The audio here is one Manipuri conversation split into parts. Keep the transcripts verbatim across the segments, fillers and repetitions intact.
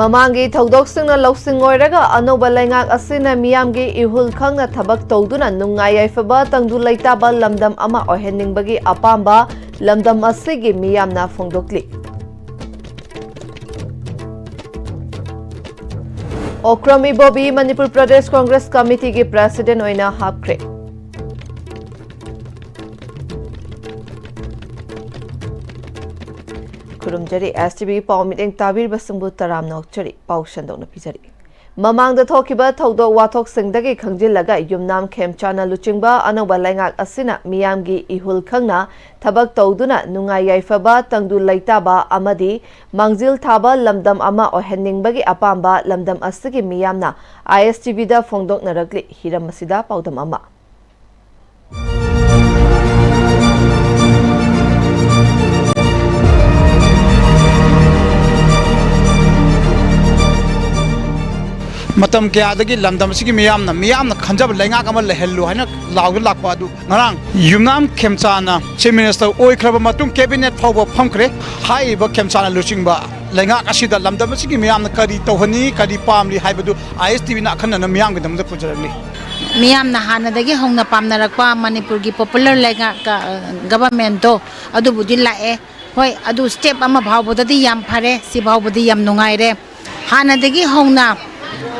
ꯃꯃꯥꯡꯒꯤ ꯊꯧꯗꯣꯛꯁꯤꯡꯅ ꯂꯧꯁꯤꯡ ꯑꯣꯏꯔꯒ ꯑꯅꯧꯕ ꯂꯩꯉꯥꯛ ꯑꯁꯤꯅ ꯃꯤꯌꯥꯝꯒꯤ ꯏꯍꯨꯜ ꯈꯪꯅ ꯊꯕꯛ ꯇꯧꯗꯨꯅ ꯅꯨꯡꯉꯥꯏ ꯌꯥꯏꯐꯕ ꯇꯪꯗꯨ ꯂꯩꯇꯥꯕ ꯂꯝꯗꯝ ꯑꯃ ꯑꯣꯏꯍꯟꯅꯤꯡꯕꯒꯤ ꯑꯄꯥꯝꯕ ꯂꯝꯗꯝ ꯑꯁꯤꯒꯤ ꯃꯤꯌꯥꯝꯅ ꯐꯣꯡꯗꯣꯛꯂꯤ꯫ ꯑꯣꯀ꯭ꯔꯝ ꯏꯕꯣꯕꯤ ꯃꯅꯤꯄꯨꯔ ꯄ꯭ꯔꯗꯦꯁ ꯀꯣꯡꯒ꯭ꯔꯦꯁ ꯀꯃꯤꯇꯤꯒꯤ ꯄ꯭ꯔꯦꯁꯤꯗꯦꯟ ꯑꯣꯏꯅ ꯍꯥꯞꯈ꯭ꯔꯦ꯫ ꯈꯨꯔꯨꯝꯖꯔꯤ꯫ ꯑꯦꯁ ꯇꯤ ꯚꯤ ꯄꯥꯎ ꯃꯤꯠꯌꯦꯡ ꯇꯥꯕꯤꯔꯤꯕꯁꯤꯡꯕꯨ ꯇꯔꯥꯝꯅ ꯑꯣꯛꯆꯔꯤ꯫ ꯄꯥꯎ ꯁꯟꯗꯣꯛꯅ ꯄꯤꯖꯔꯤ꯫ ꯃꯃꯥꯡꯗ ꯊꯣꯛꯈꯤꯕ ꯊꯧꯗꯣꯛ ꯋꯥꯊꯣꯛꯁꯤꯡꯗꯒꯤ ꯈꯪꯖꯤꯜꯂꯒ ꯌꯨꯝꯅꯥꯝ ꯈꯦꯝꯆꯥꯅ ꯂꯨꯆꯤꯡꯕ ꯑꯅꯧꯕ ꯂꯩꯉꯥꯛ ꯑꯁꯤꯅ ꯃꯤꯌꯥꯝꯒꯤ ꯏꯍꯨꯜ ꯈꯪꯅ ꯊꯕꯛ ꯇꯧꯗꯨꯅ ꯅꯨꯡꯉꯥꯏ ꯌꯥꯏꯐꯕ, ꯇꯪꯗꯨ ꯂꯩꯇꯥꯕ ꯑꯃꯗꯤ ꯃꯥꯡꯖꯤꯜ ꯊꯥꯕ ꯂꯝꯗꯝ ꯑꯃ ꯑꯣꯏꯍꯟꯅꯤꯡꯕꯒꯤ ꯑꯄꯥꯝꯕ ꯂꯝꯗꯝ ꯑꯁꯤꯒꯤ ꯃꯤꯌꯥꯝꯅ ꯑꯥꯏ ꯑꯦꯁ ꯇꯤ ꯚꯤꯗ ꯐꯣꯡꯗꯣꯛꯅꯔꯛꯂꯤ꯫ ꯍꯤꯔꯝ ꯑꯁꯤꯗ ꯄꯥꯎꯗꯝ ꯑꯃ꯫ ꯃꯇꯝ ꯀꯌꯥꯗꯒꯤ ꯂꯝꯗꯝ ꯑꯁꯤꯒꯤ ꯃꯤꯌꯥꯝꯅ, ꯃꯤꯌꯥꯝꯅ ꯈꯟꯖꯕ ꯂꯩꯉꯥꯛ ꯑꯃ ꯂꯩꯍꯜꯂꯨ ꯍꯥꯏꯅ ꯂꯥꯎꯗꯨꯅ ꯂꯥꯛꯄ ꯑꯗꯨ ꯉꯔꯥꯡ ꯌꯨꯝꯅꯥꯝ ꯈꯦꯝꯆꯥꯅ Chief Minister ꯑꯣꯏꯈ꯭ꯔꯕ ꯃꯇꯨꯡ Cabinet ꯐꯥꯎꯕ ꯐꯝꯈ꯭ꯔꯦ꯫ ꯍꯥꯏꯔꯤꯕ ꯈꯦꯝꯆꯥꯅ ꯂꯨꯆꯤꯡꯕ ꯂꯩꯉꯥꯛ ꯑꯁꯤꯗ ꯂꯝꯗꯝ ꯑꯁꯤꯒꯤ ꯃꯤꯌꯥꯝꯅ ꯀꯔꯤ ꯇꯧꯍꯟꯅꯤꯡꯏ, ꯀꯔꯤ ꯄꯥꯝꯂꯤ ꯍꯥꯏꯕꯗꯨ ꯑꯥꯏ ꯑꯦꯁ ꯇꯤ ꯚꯤꯅ ꯑꯈꯟꯅꯅ ꯃꯤꯌꯥꯝꯒꯤꯗꯃꯛꯇ ꯄꯨꯖꯔꯛꯂꯤ꯫ ꯃꯤꯌꯥꯝꯅ ꯍꯥꯟꯅꯗꯒꯤ ꯍꯧꯅ ꯄꯥꯝꯅꯔꯛꯄ ꯃꯅꯤꯄꯨꯔꯒꯤ popular ꯂꯩꯉꯥꯛ, ꯒ-, governmentꯗꯣ ꯑꯗꯨꯕꯨꯗꯤ ꯂꯥꯛꯑꯦ꯫ ꯍꯣꯏ, ꯑꯗꯨ step ꯑꯃ ꯐꯥꯎꯕꯗꯗꯤ ꯌꯥꯝ ꯐꯔꯦ, ꯁꯤ ꯐꯥꯎꯕꯗꯤ ꯌꯥꯝ ꯅꯨꯡꯉꯥꯏꯔꯦ꯫ ꯍꯥꯟꯅꯗꯒꯤ ꯍꯧꯅ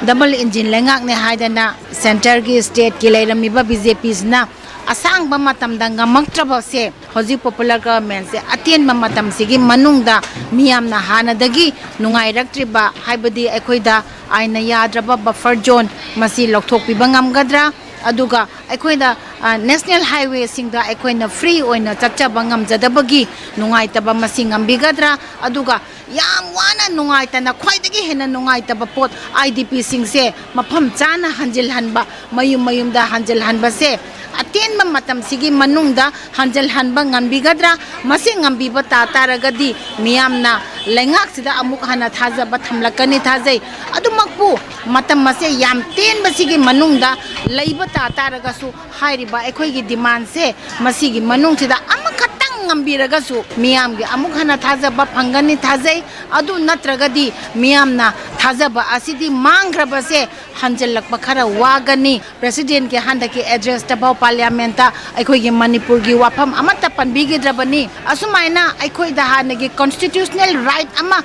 double engine ꯂꯩꯉꯥꯛꯅꯦ ꯍꯥꯏꯗꯅ centreꯒꯤ, stateꯀꯤ ꯂꯩꯔꯝꯃꯤꯕ ꯕꯤ ꯖꯦ ꯄꯤꯁꯤꯅ ꯑꯁꯥꯡꯕ ꯃꯇꯝꯗ ꯉꯝꯃꯛꯇ꯭ꯔꯕꯁꯦ, ꯍꯧꯖꯤꯛ popular governmentꯁꯦ ꯑꯇꯦꯟꯕ ꯃꯇꯝꯁꯤꯒꯤ ꯃꯅꯨꯡꯗ ꯃꯤꯌꯥꯝꯅ ꯍꯥꯟꯅꯗꯒꯤ ꯅꯨꯡꯉꯥꯏꯔꯛꯇ꯭ꯔꯤꯕ, ꯍꯥꯏꯕꯗꯤ ꯑꯩꯈꯣꯏꯗ ꯑꯥꯏꯟꯅ ꯌꯥꯗ꯭ꯔꯕ buffer zone, ꯃꯁꯤ ꯂꯧꯊꯣꯛꯄꯤꯕ ꯉꯝꯒꯗ꯭ꯔꯥ? ꯑꯗꯨꯒ ꯑꯩꯈꯣꯏꯅ, ꯑ, national highwayꯁꯤꯡꯗ ꯑꯩꯈꯣꯏꯅ free ꯑꯣꯏꯅ ꯆꯠꯆꯕ ꯉꯝꯖꯗꯕꯒꯤ ꯅꯨꯡꯉꯥꯏꯇꯕ ꯃꯁꯤ ꯉꯝꯕꯤꯒꯗ꯭ꯔꯥ? ꯑꯗꯨꯒ ꯌꯥꯝ ꯋꯥꯅ ꯅꯨꯡꯉꯥꯏꯇꯅ, ꯈ꯭ꯋꯥꯏꯗꯒꯤ ꯍꯦꯟꯅ ꯅꯨꯡꯉꯥꯏꯇꯕ ꯄꯣꯠ, ꯑꯥꯏ ꯗꯤ ꯄꯤꯁꯤꯡꯁꯦ ꯃꯐꯝ ꯆꯥꯅ ꯍꯟꯖꯤꯜꯍꯟꯕ, ꯃꯌꯨꯝ ꯃꯌꯨꯝꯗ ꯍꯟꯖꯤꯜꯍꯟꯕꯁꯦ ꯑꯇꯦꯟꯕ ꯃꯇꯝꯁꯤꯒꯤ ꯃꯅꯨꯡꯗ ꯍꯟꯖꯤꯜꯍꯟꯕ ꯉꯝꯕꯤꯒꯗ꯭ꯔꯥ? ꯃꯁꯤ ꯉꯝꯕꯤꯕ ꯇꯥ ꯇꯥꯔꯒꯗꯤ ꯃꯤꯌꯥꯝꯅ ꯂꯩꯉꯥꯛꯁꯤꯗ ꯑꯃꯨꯛ ꯍꯟꯅ ꯊꯥꯖꯕ ꯊꯝꯂꯛꯀꯅꯤ ꯊꯥꯖꯩ꯫ ꯑꯗꯨꯃꯛꯄꯨ ꯃꯇꯝ ꯑꯁꯦ ꯌꯥꯝ ꯇꯦꯟꯕꯁꯤꯒꯤ ꯃꯅꯨꯡꯗ ꯂꯩꯕ ꯇꯥ ꯇꯥꯔꯒꯁꯨ ꯍꯥꯏꯔꯤꯕ ꯑꯩꯈꯣꯏꯒꯤ demandꯁꯦ ꯃꯁꯤꯒꯤ ꯃꯅꯨꯡꯁꯤꯗ ꯑꯃꯈꯛꯇꯪ ꯉꯝꯕꯤꯔꯒꯁꯨ ꯃꯤꯌꯥꯝꯒꯤ ꯑꯃꯨꯛ ꯍꯟꯅ ꯊꯥꯖꯕ ꯐꯪꯒꯅꯤ ꯊꯥꯖꯩ꯫ ꯑꯗꯨ ꯅꯠꯇ꯭ꯔꯒꯗꯤ ꯃꯤꯌꯥꯝꯅ ꯊꯥꯖꯕ ꯑꯁꯤꯗꯤ ꯃꯥꯡꯈ꯭ꯔꯕꯁꯦ ꯍꯟꯖꯤꯜꯂꯛꯄ ꯈꯔ ꯋꯥꯒꯅꯤ꯫ ꯄ꯭ꯔꯦꯁꯤꯗꯦꯟꯠꯀꯤ ꯍꯟꯗꯛꯀꯤ ꯑꯦꯗ꯭ꯔꯦꯁꯇꯐꯥꯎ ꯄꯥꯔꯂꯤꯌꯥꯃꯦꯟꯠꯇ ꯑꯩꯈꯣꯏꯒꯤ ꯃꯅꯤꯄꯨꯔꯒꯤ ꯋꯥꯐꯝ ꯑꯃꯠꯇ ꯄꯟꯕꯤꯈꯤꯗ꯭ꯔꯕꯅꯤ꯫ ꯑꯁꯨꯃꯥꯏꯅ ꯑꯩꯈꯣꯏꯗ ꯍꯥꯟꯅꯒꯤ ꯀꯣꯟꯁꯇꯤꯇ꯭ꯌꯨꯁꯅꯦꯜ ꯔꯥꯏꯠ ꯑꯃ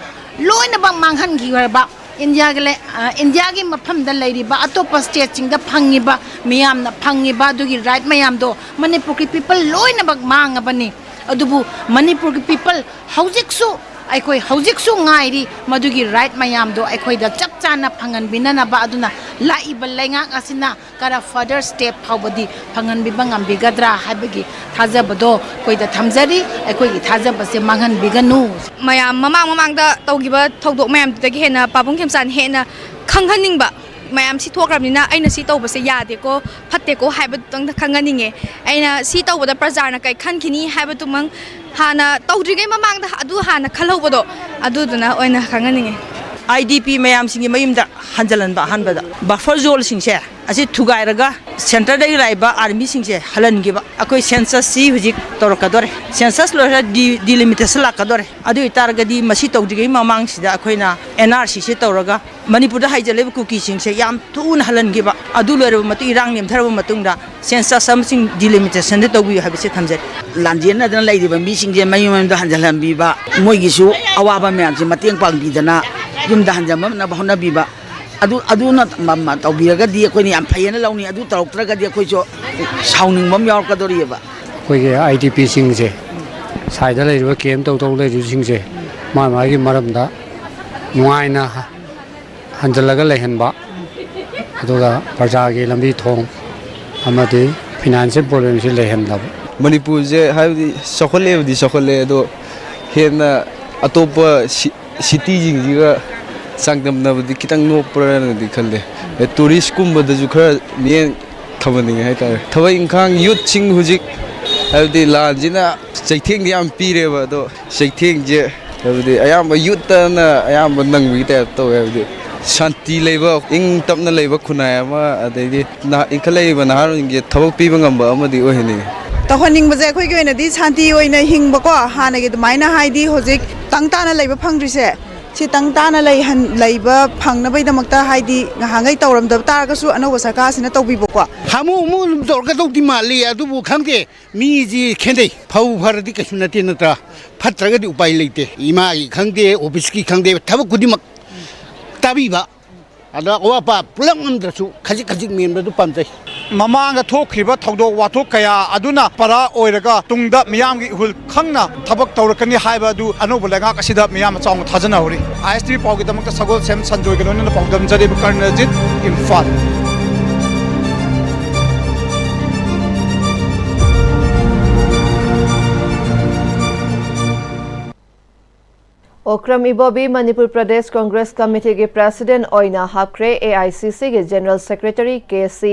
ꯂꯣꯏꯅꯃꯛ ꯃꯥꯡꯍꯟꯈꯤꯈ꯭ꯔꯕ ꯏꯟꯗꯤꯌꯥꯒꯤ ꯂꯩ-, ꯑ, ꯏꯟꯗꯤꯌꯥꯒꯤ ꯃꯐꯝꯗ ꯂꯩꯔꯤꯕ ꯑꯇꯣꯞꯄ ꯁ꯭ꯇꯦꯠꯁꯤꯡꯗ ꯐꯪꯉꯤꯕ ꯃꯤꯌꯥꯝꯅ ꯐꯪꯉꯤꯕ ꯑꯗꯨꯒꯤ ꯔꯥꯏꯠ ꯃꯌꯥꯝꯗꯣ ꯃꯅꯤꯄꯨꯔꯒꯤ ꯄꯤꯄꯜ ꯂꯣꯏꯅꯃꯛ ꯃꯥꯡꯉꯕꯅꯤ꯫ ꯑꯗꯨꯕꯨ ꯃꯅꯤꯄꯨꯔꯒꯤ ꯄꯤꯄꯜ ꯍꯧꯖꯤꯛꯁꯨ, ꯑꯩꯈꯣꯏ ꯍꯧꯖꯤꯛꯁꯨ ꯉꯥꯏꯔꯤ ꯃꯗꯨꯒꯤ ꯔꯥꯏꯠ ꯃꯌꯥꯝꯗꯣ ꯑꯩꯈꯣꯏꯗ ꯆꯞ ꯆꯥꯅ ꯐꯪꯍꯟꯕꯤꯅꯅꯕ꯫ ꯑꯗꯨꯅ ꯂꯥꯛꯏꯕ ꯂꯩꯉꯥꯛ ꯑꯁꯤꯅ ꯈꯔ ꯐꯔꯗꯔ ꯁ꯭ꯇꯦꯞ ꯐꯥꯎꯕꯗꯤ ꯐꯪꯍꯟꯕꯤꯕ ꯉꯝꯕꯤꯒꯗ꯭ꯔꯥ ꯍꯥꯏꯕꯒꯤ ꯊꯥꯖꯕꯗꯣ ꯑꯩꯈꯣꯏꯗ ꯊꯝꯖꯔꯤ꯫ ꯑꯩꯈꯣꯏꯒꯤ ꯊꯥꯖꯕꯁꯦ ꯃꯥꯡꯍꯟꯕꯤꯒꯅꯨ꯫ ꯃꯌꯥꯝ ꯃꯃꯥꯡ ꯃꯃꯥꯡꯗ ꯇꯧꯈꯤꯕ ꯊꯧꯗꯣꯛ ꯃꯌꯥꯝꯗꯨꯗꯒꯤ ꯍꯦꯟꯅ ꯄꯥꯕꯨꯡ ꯈꯦꯝꯆꯥꯟ ꯍꯦꯟꯅ ꯈꯪꯍꯟꯅꯤꯡꯕ꯫ ꯃꯌꯥꯝ ꯁꯤ ꯊꯣꯛꯈ꯭ꯔꯕꯅꯤꯅ ꯑꯩꯅ ꯁꯤ ꯇꯧꯕꯁꯦ ꯌꯥꯗꯦꯀꯣ, ꯐꯠꯇꯦꯀꯣ ꯍꯥꯏꯕꯗꯨꯇꯪꯗ ꯈꯪꯍꯟꯅꯤꯡꯉꯦ꯫ ꯑꯩꯅ ꯁꯤ ꯇꯧꯕꯗ ꯄ꯭ꯔꯖꯥꯅ ꯀꯩ ꯈꯟꯈꯤꯅꯤ ꯍꯥꯏꯕꯗꯨꯃꯪ ꯍꯥꯟꯅ ꯇꯧꯗ꯭ꯔꯤꯉꯩ ꯃꯃꯥꯡꯗ ꯑꯗꯨ ꯍꯥꯟꯅ ꯈꯜꯍꯧꯕꯗꯣ, ꯑꯗꯨꯗꯨꯅ ꯑꯣꯏꯅ ꯈꯪꯍꯟꯅꯤꯡꯉꯦ꯫ ꯑꯥꯏ ꯗꯤ ꯄꯤ ꯃꯌꯥꯝꯁꯤꯡꯒꯤ ꯃꯌꯨꯝꯗ ꯍꯟꯖꯤꯜꯍꯟꯕ꯫ ꯑꯍꯥꯟꯕꯗ ꯕꯐꯔ ꯖꯣꯟꯁꯤꯡꯁꯦ ꯑꯁꯤ ꯊꯨꯒꯥꯏꯔꯒ ꯁꯦꯟꯇꯔꯗꯒꯤ ꯂꯥꯛꯏꯕ ꯑꯥꯔꯃꯤꯁꯤꯡꯁꯦ ꯍꯜꯍꯟꯈꯤꯕ꯫ ꯑꯩꯈꯣꯏ ꯁꯦꯟꯁꯁꯁꯤ ꯍꯧꯖꯤꯛ ꯇꯧꯔꯛꯀꯗꯣꯔꯦ꯫ ꯁꯦꯟꯁꯁ ꯂꯣꯏꯔꯒ ꯗꯤ ꯗꯤꯂꯤꯃꯤꯇꯦꯁꯟ ꯂꯥꯛꯀꯗꯣꯔꯦ꯫ ꯑꯗꯨ ꯑꯣꯏꯇꯥꯔꯒꯗꯤ ꯃꯁꯤ ꯇꯧꯗ꯭ꯔꯤꯉꯩ ꯃꯃꯥꯡꯁꯤꯗ ꯑꯩꯈꯣꯏꯅ ꯑꯦꯟ ꯑꯥꯔ ꯁꯤꯁꯦ ꯇꯧꯔꯒ ꯃꯅꯤꯄꯨꯔꯗ ꯍꯥꯏꯖꯤꯜꯂꯤꯕ ꯀꯨꯀꯤꯁꯤꯡꯁꯦ ꯌꯥꯝ ꯊꯨꯅ ꯍꯜꯍꯟꯈꯤꯕ꯫ ꯑꯗꯨ ꯂꯣꯏꯔꯕ ꯃꯇꯨꯡ, ꯏꯔꯥꯡ ꯅꯦꯝꯊꯔꯕ ꯃꯇꯨꯡꯗ ꯁꯦꯟꯁꯁ ꯑꯃꯁꯨꯡ ꯗꯤꯂꯤꯃꯤꯇꯦꯁꯟꯗ ꯇꯧꯕꯤꯌꯨ ꯍꯥꯏꯕꯁꯦ ꯊꯝꯖꯔꯤ꯫ ꯂꯥꯟꯖꯦꯟꯅꯗꯅ ꯂꯩꯔꯤꯕ ꯃꯤꯁꯤꯡꯁꯦ ꯃꯌꯨꯝ ꯃꯌꯨꯝꯗ ꯍꯟꯖꯤꯜꯍꯟꯕꯤꯕ, ꯃꯣꯏꯒꯤꯁꯨ ꯑꯋꯥꯕ ꯃꯌꯥꯝꯁꯦ ꯃꯇꯦꯡ ꯄꯥꯡꯕꯤꯗꯅ ꯌꯨꯝꯗ ꯍꯟꯖꯤꯟꯕ ꯉꯝꯅꯕ ꯍꯣꯠꯅꯕꯤꯕ꯫ ꯑꯗꯨ, ꯑꯗꯨꯅ ꯃ-, ꯃ-, ꯇꯧꯕꯤꯔꯒꯗꯤ ꯑꯩꯈꯣꯏꯅ ꯌꯥꯝ ꯐꯩꯌꯦꯅ ꯂꯧꯅꯤ꯫ ꯑꯗꯨ ꯇꯧꯔꯛꯇ꯭ꯔꯒꯗꯤ ꯑꯩꯈꯣꯏꯁꯨ ꯁꯥꯎꯅꯤꯡꯕ ꯑꯃ ꯌꯥꯎꯔꯛꯀꯗꯧꯔꯤꯑꯕ꯫ ꯑꯩꯈꯣꯏꯒꯤ ꯑꯥꯏ ꯗꯤ ꯄꯤꯁꯤꯡꯁꯦ, ꯁꯥꯏꯗ ꯂꯩꯔꯤꯕ ꯀꯦꯝ ꯇꯧ ꯇꯧ ꯂꯩꯔꯤꯕꯁꯤꯡꯁꯦ, ꯃꯥ ꯃꯥꯒꯤ ꯃꯔꯝꯗ ꯅꯨꯡꯉꯥꯏꯅ ꯍꯟꯖꯤꯜꯂꯒ ꯂꯩꯍꯟꯕ, ꯑꯗꯨꯒ ꯄ꯭ꯔꯖꯥꯒꯤ ꯂꯝꯕꯤ ꯊꯣꯡ ꯑꯃꯗꯤ ꯐꯤꯅꯥꯟꯁꯤꯌꯦꯜ ꯄ꯭ꯔꯣꯕ꯭ꯂꯦꯝꯁꯤ ꯂꯩꯍꯟꯗꯕ꯫ ꯃꯅꯤꯄꯨꯔꯁꯦ ꯍꯥꯏꯕꯗꯤ ꯆꯥꯎꯈꯠꯂꯦꯕꯨꯗꯤ ꯆꯥꯎꯈꯠꯂꯦ, ꯑꯗꯣ ꯍꯦꯟꯅ ꯑꯇꯣꯞꯄ ꯁꯤ-, ꯁꯤꯇꯤꯁꯤꯡꯁꯤꯒ ꯆꯥꯡꯗꯝꯅꯕꯗꯤ ꯈꯤꯇꯪ ꯅꯣꯞꯄ꯭ꯔꯅꯗꯤ ꯈꯜꯂꯦ꯫ ꯑꯗꯩ ꯇꯨꯔꯤꯁꯀꯨꯝꯕꯗꯁꯨ ꯈꯔ ꯃꯤꯠꯌꯦꯡ ꯊꯝꯍꯟꯅꯤꯡꯉꯦ ꯍꯥꯏꯇꯥꯔꯦ꯫ ꯊꯕꯛ ꯏꯪꯈꯥꯡ, ꯌꯨꯠꯁꯤꯡ ꯍꯧꯖꯤꯛ ꯍꯥꯏꯕꯗꯤ ꯂꯥꯟꯁꯤꯅ ꯆꯩꯊꯦꯡꯗꯤ ꯌꯥꯝ ꯄꯤꯔꯦꯕ, ꯑꯗꯣ ꯆꯩꯊꯦꯡꯁꯦ ꯍꯥꯏꯕꯗꯤ ꯑꯌꯥꯝꯕ ꯌꯨꯠꯇꯅ ꯑꯌꯥꯝꯕ ꯅꯪꯕꯒꯤ ꯇꯥꯏꯞ ꯇꯧꯋꯦ꯫ ꯍꯥꯏꯕꯗꯤ ꯁꯥꯟꯇꯤ ꯂꯩꯕ, ꯏꯪ ꯇꯞꯅ ꯂꯩꯕ ꯈꯨꯟꯅꯥꯏ ꯑꯃ, ꯑꯗꯩꯗꯤ ꯅꯍꯥ-, ꯏꯟꯈꯠꯂꯛꯏꯕ ꯅꯍꯥꯔꯣꯟꯁꯤꯡꯁꯦ ꯊꯕꯛ ꯄꯤꯕ ꯉꯝꯕ ꯑꯃꯗꯤ ꯑꯣꯏꯍꯟꯅꯤꯡꯉꯤ꯫ ꯇꯧꯍꯟꯅꯤꯡꯕꯁꯦ ꯑꯩꯈꯣꯏꯒꯤ ꯑꯣꯏꯅꯗꯤ ꯁꯥꯟꯇꯤ ꯑꯣꯏꯅ ꯍꯤꯡꯕꯀꯣ, ꯍꯥꯟꯅꯒꯤ ꯑꯗꯨꯃꯥꯏꯅ ꯍꯥꯏꯗꯤ ꯍꯧꯖꯤꯛ ꯇꯪ ꯇꯥꯅ ꯂꯩꯕ ꯐꯪꯗ꯭ꯔꯤꯁꯦ, ꯁꯤ ꯇꯪ ꯇꯥꯅ ꯂꯩꯍꯟ-, ꯂꯩꯕ ꯐꯪꯅꯕꯒꯤꯗꯃꯛꯇ ꯍꯥꯏꯗꯤ ꯉꯍꯥꯟꯈꯩ ꯇꯧꯔꯝꯗꯕ ꯇꯥꯔꯒꯁꯨ ꯑꯅꯧꯕ ꯁꯔꯀꯥꯔꯁꯤꯅ ꯇꯧꯕꯤꯕꯀꯣ꯫ ꯍꯥꯃꯨ ꯍꯥꯃꯨ ꯑꯗꯨꯝ ꯇꯧꯔꯛꯀꯗꯧꯗꯤ ꯃꯥꯜꯂꯤ, ꯑꯗꯨꯕꯨ ꯈꯪꯗꯦ, ꯃꯤꯁꯤ ꯈꯦꯠꯅꯩ꯫ ꯐꯧ ꯐꯔꯗꯤ ꯀꯩꯁꯨ ꯅꯠꯇꯦ ꯅꯠꯇ꯭ꯔꯥ? ꯐꯠꯇ꯭ꯔꯒꯗꯤ ꯎꯄꯥꯏ ꯂꯩꯇꯦ꯫ ꯏꯃꯥꯒꯤ ꯈꯪꯗꯦ, ꯑꯣꯐꯤꯁꯀꯤ ꯈꯪꯗꯦ, ꯊꯕꯛ ꯈꯨꯗꯤꯡꯃꯛ ꯇꯥꯕꯤꯕ꯫ ꯑꯗ ꯑꯋꯥꯠ ꯑꯄꯥ ꯄꯨꯂꯞ ꯉꯝꯗ꯭ꯔꯁꯨ ꯈꯖꯤꯛ ꯈꯖꯤꯛ ꯃꯦꯟꯕꯗꯨ ꯄꯥꯝꯖꯩ꯫ ꯃꯃꯥꯡꯗ ꯊꯣꯛꯈ꯭ꯔꯤꯕ ꯊꯧꯗꯣꯛ ꯋꯥꯊꯣꯛ ꯀꯌꯥ ꯑꯗꯨꯅ ꯄꯔꯥ ꯑꯣꯏꯔꯒ ꯇꯨꯡꯗ ꯃꯤꯌꯥꯝꯒꯤ ꯏꯍꯨꯜ ꯈꯪꯅ ꯊꯕꯛ ꯇꯧꯔꯛꯀꯅꯤ ꯍꯥꯏꯕ ꯑꯗꯨ ꯑꯅꯧꯕ ꯂꯩꯉꯥꯛ ꯑꯁꯤꯗ ꯃꯤꯌꯥꯝꯅ ꯆꯥꯎꯅ ꯊꯥꯖꯅꯍꯧꯔꯤ꯫ ꯑꯥꯏ ꯑꯦꯁ ꯇꯤ ꯄꯥꯎꯒꯤꯗꯃꯛꯇ ꯁꯒꯣꯜꯁꯦꯝ ꯁꯟꯖꯣꯏꯒ ꯂꯣꯏꯅꯅ ꯄꯥꯎꯗꯝꯖꯔꯤꯕ ꯀꯔꯅꯖꯤꯠ, ꯏꯝꯐꯥꯜ꯫ ꯑꯣꯀ꯭ꯔꯝ ꯏꯕꯣꯕꯤ ꯃꯅꯤꯄꯨꯔ ꯄ꯭ꯔꯗꯦꯁ ꯀꯣꯡꯒ꯭ꯔꯦꯁ ꯀꯃꯤꯇꯤꯒꯤ ꯄ꯭ꯔꯦꯁꯤꯗꯦꯟꯠ ꯑꯣꯏꯅ ꯍꯥꯞꯈ꯭ꯔꯦ꯫ ꯑꯦ ꯑꯥꯏ ꯁꯤ ꯁꯤꯒꯤ ꯖꯦꯅꯔꯦꯜ ꯁꯦꯀ꯭ꯔꯦꯇꯔꯤ ꯀꯦ ꯁꯤ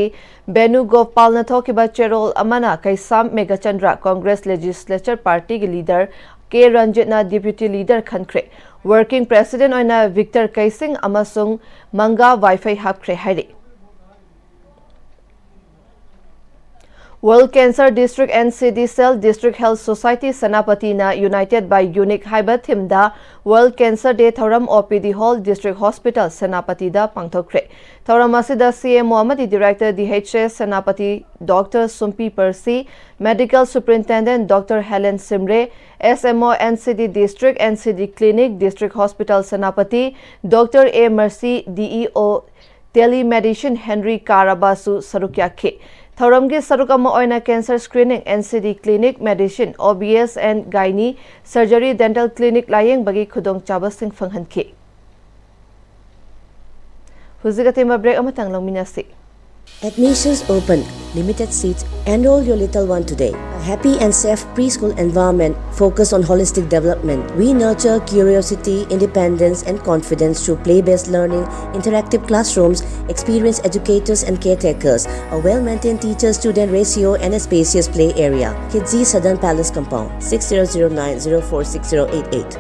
ꯕꯦꯅꯨꯒꯣꯄꯥꯜꯅ ꯊꯣꯛꯈꯤꯕ ꯆꯦꯔꯣꯜ ꯑꯃꯅ ꯀꯩꯁꯥꯝ ꯃꯦꯘꯆꯟꯗ꯭ꯔ ꯀꯣꯡꯒ꯭ꯔꯦꯁ ꯂꯦꯖꯤꯁꯂꯦꯆꯔ ꯄꯥꯔꯇꯤꯒꯤ ꯂꯤꯗꯔ ꯀꯦ ꯔꯟꯖꯤꯠꯅ ꯗꯤꯄ꯭ꯌꯨꯇꯤ ꯂꯤꯗꯔ ꯈꯟꯈ꯭ꯔꯦ꯫ ꯋꯔꯀꯤꯡ ꯄ꯭ꯔꯦꯁꯤꯗꯦꯟꯠ ꯑꯣꯏꯅ ꯚꯤꯛꯇꯔ ꯀꯩꯁꯤꯡ ꯑꯃꯁꯨꯡ ꯃꯪꯒꯥ ꯋꯥꯏꯐꯩ ꯍꯥꯞꯈ꯭ꯔꯦ ꯍꯥꯏꯔꯤ꯫ World Cancer District, N C D Cell, District Health Society ꯁꯦꯅꯥꯄꯇꯤꯅ United by Unique ꯍꯥꯏꯕ ꯊꯤꯝꯗ World Cancer Day ꯊꯧꯔꯝ O P D hall, District Hospital ꯁꯦꯅꯥꯄꯇꯤꯗ ꯄꯥꯡꯊꯣꯛꯈ꯭ꯔꯦ꯫ ꯊꯧꯔꯝ ꯑꯁꯤꯗ ꯁꯤ ꯑꯦꯝ ꯑꯣ ꯑꯃꯗꯤ director D H S Senapati doctor Sumpi Parsi, medical superintendent doctor Helen Simre, S M O, N C D District, N C D Clinic, District Hospital Senapati, doctor A ꯃꯔꯁꯤ, ꯗꯤ ꯏ ꯑꯣ, ꯇꯦꯂꯤꯃꯦꯗꯤꯁꯤꯟ ꯍꯦꯟꯔꯤ ꯀꯥꯔꯥꯕꯥꯁꯨ ꯁꯔꯨꯛ ꯌꯥꯈꯤ꯫ ꯊꯧꯔꯝꯒꯤ ꯁꯔꯨꯛ ꯑꯃ ꯑꯣꯏꯅ cancer screening, N C D clinic, medicine, O B S and gynae, surgery, dental clinic ꯂꯥꯌꯦꯡꯕꯒꯤ ꯈꯨꯗꯣꯡꯆꯥꯕꯁꯤꯡ ꯐꯪꯍꯟꯈꯤ꯫ ꯍꯧꯖꯤꯛ ꯑꯇꯦꯟꯕ ꯕ꯭ꯔꯦꯛ ꯑꯃꯇꯪ ꯂꯧꯃꯤꯟꯅꯁꯤ꯫ Admissions open. Limited seats. Enroll your little one today. A happy and safe preschool environment focused on holistic development. We nurture curiosity, independence, and confidence through play-based learning, interactive classrooms, experienced educators and caretakers, a well-maintained teacher-student ratio, and a spacious play area. Kidzi Southern Palace Compound, six zero zero nine zero four six zero eight eight.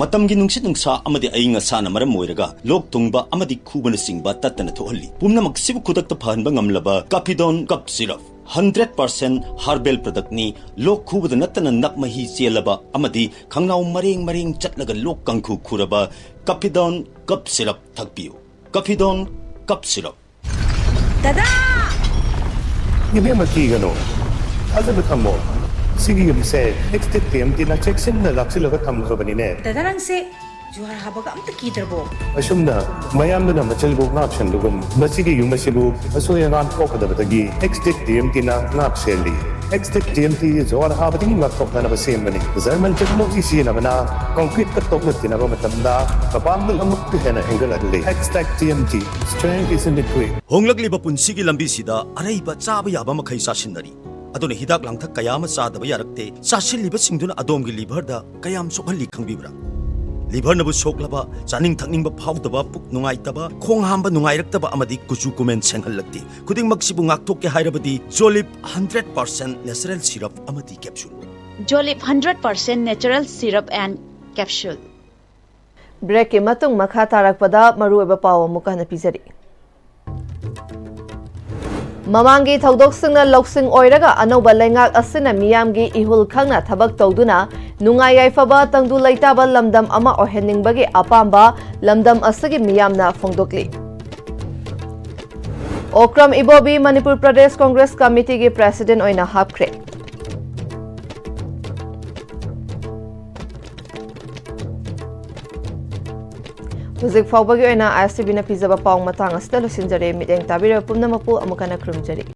ꯃꯇꯝꯒꯤ ꯅꯨꯡꯁꯤꯠ ꯅꯨꯡꯁꯥ ꯑꯃꯗꯤ ꯑꯏꯪ ꯑꯁꯥꯅ ꯃꯔꯝ ꯑꯣꯏꯔꯒ ꯂꯣꯛ ꯊꯨꯡꯕ ꯑꯃꯗꯤ ꯈꯨꯕꯅꯆꯤꯡꯕ ꯇꯠꯇꯅ ꯊꯣꯛꯍꯜꯂꯤ꯫ ꯄꯨꯝꯅꯃꯛꯁꯤꯕꯨ ꯈꯨꯗꯛꯇ ꯐꯍꯟꯕ ꯉꯝꯂꯕ ꯀꯥꯄꯤꯗꯣꯟ cough syrup. Hundred percent herbal ꯄ꯭ꯔꯗꯛꯅꯤ꯫ ꯂꯣꯛ ꯈꯨꯕꯗ ꯅꯠꯇꯅ ꯅꯛ ꯃꯍꯤ ꯆꯦꯜꯂꯕ ꯑꯃꯗꯤ ꯈꯪꯅꯥꯎ ꯃꯔꯦꯡ ꯃꯔꯦꯡ ꯆꯠꯂꯒ ꯂꯣꯛ ꯀꯥꯡꯈꯨ ꯈꯨꯔꯕ ꯀꯐꯤꯗꯣꯟ ꯀꯞ ꯁꯤꯔꯞ ꯊꯛꯄꯤꯌꯨ꯫ ꯀꯐꯤꯗꯣꯟ ꯀꯞ ꯁꯤꯔꯞ꯫ ꯗꯗꯥ! ꯏꯕꯦꯝꯃ, ꯀꯤꯒꯅꯨ, ꯊꯥꯖꯕ ꯊꯝꯃꯣ꯫ ꯁꯤꯒꯤ ꯌꯨꯝꯁꯦ ꯑꯦꯛꯁꯇꯦꯛ ꯇꯤ ꯑꯦꯝ ꯇꯤꯅ ꯆꯦꯛꯁꯤꯟꯅ ꯂꯥꯛꯁꯤꯜꯂꯒ ꯊꯝꯈ꯭ꯔꯕꯅꯤꯅꯦ꯫ ꯗꯗꯥ, ꯅꯪꯁꯦ ꯖꯨꯍꯥꯔ ꯍꯥꯕꯒ ꯑꯝꯇ ꯀꯤꯗ꯭ꯔꯕꯣ? ꯑꯁꯨꯝꯅ ꯃꯌꯥꯝꯗꯨꯅ ꯃꯆꯤꯜꯕꯨ ꯉꯥꯛꯁꯟꯕꯒꯨꯝ, ꯃꯁꯤꯒꯤ ꯌꯨꯝ ꯑꯁꯤꯕꯨ ꯑꯁꯣꯏ ꯑꯉꯥꯝ ꯊꯣꯛꯀꯗꯕꯗꯒꯤ ꯑꯦꯛꯁꯇꯦꯛ ꯇꯤ ꯑꯦꯝ ꯇꯤꯅ ꯉꯥꯛ ꯁꯦꯜꯂꯤ꯫ ꯑꯦꯛꯁꯇꯦꯛ ꯇꯤ ꯑꯦꯝ ꯇꯤ ꯖꯨꯍꯥꯔ ꯍꯥꯕꯗꯒꯤ ꯉꯥꯛꯊꯣꯛꯅꯅꯕ ꯁꯦꯝꯕꯅꯤ꯫ ꯖꯔꯃꯟ ꯇꯦꯛꯅꯣꯂꯣꯖꯤ ꯁꯤꯖꯤꯟꯅꯕꯅ ꯀꯪꯀ꯭ꯔꯤꯠꯀ ꯇꯣꯛꯅ ꯇꯤꯟꯅꯕ ꯃꯇꯝꯗ ꯃꯄꯥꯡꯒꯜ ꯑꯃꯨꯛꯀ ꯍꯦꯟꯅ ꯍꯦꯟꯒꯠꯍꯜꯂꯤ꯫ ꯑꯦꯛꯁꯇꯦꯛ T M T, strength is in the grip. ꯍꯣꯡꯂꯛꯂꯤꯕ ꯄꯨꯟꯁꯤꯒꯤ ꯂꯝꯕꯤꯁꯤꯗ ꯑꯔꯩꯕ ꯆꯥꯕ ꯌꯥꯕ ꯃꯈꯩ ꯆꯥꯁꯤꯟꯅꯔꯤ꯫ ꯑꯗꯨꯅ ꯍꯤꯗꯥꯛ ꯂꯥꯡꯊꯛ ꯀꯌꯥ ꯑꯃ ꯆꯥꯗꯕ ꯌꯥꯔꯛꯇꯦ꯫ ꯆꯥꯁꯤꯜꯂꯤꯕꯁꯤꯡꯗꯨꯅ ꯑꯗꯣꯝꯒꯤ ꯂꯤꯚꯔꯗ ꯀꯌꯥꯝ ꯁꯣꯛꯍꯜꯂꯤ ꯈꯪꯕꯤꯕ꯭ꯔꯥ? ꯂꯤꯚꯔꯅꯕꯨ ꯁꯣꯛꯂꯕ, ꯆꯥꯅꯤꯡ ꯊꯛꯅꯤꯡꯕ ꯐꯥꯎꯗꯕ, ꯄꯨꯛ ꯅꯨꯡꯉꯥꯏꯇꯕ, ꯈꯣꯡ ꯍꯥꯝꯕ ꯅꯨꯡꯉꯥꯏꯔꯛꯇꯕ ꯑꯃꯗꯤ ꯀꯨꯆꯨ ꯀꯨꯃꯦꯟ ꯁꯦꯡꯍꯜꯂꯛꯇꯦ꯫ ꯈꯨꯗꯤꯡꯃꯛꯁꯤꯕꯨ ꯉꯥꯛꯊꯣꯛꯀꯦ ꯍꯥꯏꯔꯕꯗꯤ ꯖꯣꯂꯤꯞ ꯍꯟꯗ꯭ꯔꯦꯠ ꯄꯥꯔꯁꯦꯟ natural syrup ꯑꯃꯗꯤ capsule꯫ Jolip hundred percent natural syrup and capsule. ꯕ꯭ꯔꯦꯛꯀꯤ ꯃꯇꯨꯡ ꯃꯈꯥ ꯇꯥꯔꯛꯄꯗ ꯃꯔꯨꯑꯣꯏꯕ ꯄꯥꯎ ꯑꯃꯨꯛꯀ ꯍꯟꯅ ꯄꯤꯖꯔꯤ꯫ ꯃꯃꯥꯡꯒꯤ ꯊꯧꯗꯣꯛꯁꯤꯡꯅ ꯂꯧꯁꯤꯡ ꯑꯣꯏꯔꯒ ꯑꯅꯧꯕ ꯂꯩꯉꯥꯛ ꯑꯁꯤꯅ ꯃꯤꯌꯥꯝꯒꯤ ꯏꯍꯨꯜ ꯈꯪꯅ ꯊꯕꯛ ꯇꯧꯗꯨꯅ ꯅꯨꯡꯉꯥꯏ ꯌꯥꯏꯐꯕ ꯇꯪꯗꯨ ꯂꯩꯇꯥꯕ ꯂꯝꯗꯝ ꯑꯃ ꯑꯣꯏꯍꯟꯅꯤꯡꯕꯒꯤ ꯑꯄꯥꯝꯕ ꯂꯝꯗꯝ ꯑꯁꯤꯒꯤ ꯃꯤꯌꯥꯝꯅ ꯐꯣꯡꯗꯣꯛꯂꯤ꯫ ꯑꯣꯀ꯭ꯔꯝ ꯏꯕꯣꯕꯤ ꯃꯅꯤꯄꯨꯔ ꯄ꯭ꯔꯗꯦꯁ ꯀꯣꯡꯒ꯭ꯔꯦꯁ ꯀꯃꯤꯇꯤꯒꯤ ꯄ꯭ꯔꯦꯁꯤꯗꯦꯟ ꯑꯣꯏꯅ ꯍꯥꯞꯈ꯭ꯔꯦ꯫ ꯍꯧꯖꯤꯛ ꯐꯥꯎꯕꯒꯤ ꯑꯣꯏꯅ ꯑꯥꯏ ꯑꯦꯁ ꯇꯤ ꯚꯤꯅ ꯄꯤꯖꯕ ꯄꯥꯎ ꯃꯇꯥꯡ ꯑꯁꯤꯗ ꯂꯣꯏꯁꯤꯟꯖꯔꯦ꯫ ꯃꯤꯠꯌꯦꯡ ꯇꯥꯕꯤꯔꯕ ꯄꯨꯝꯅꯃꯛꯄꯨ ꯑꯃꯨꯛ ꯍꯟꯅ ꯈꯨꯔꯨꯝꯖꯔꯤ꯫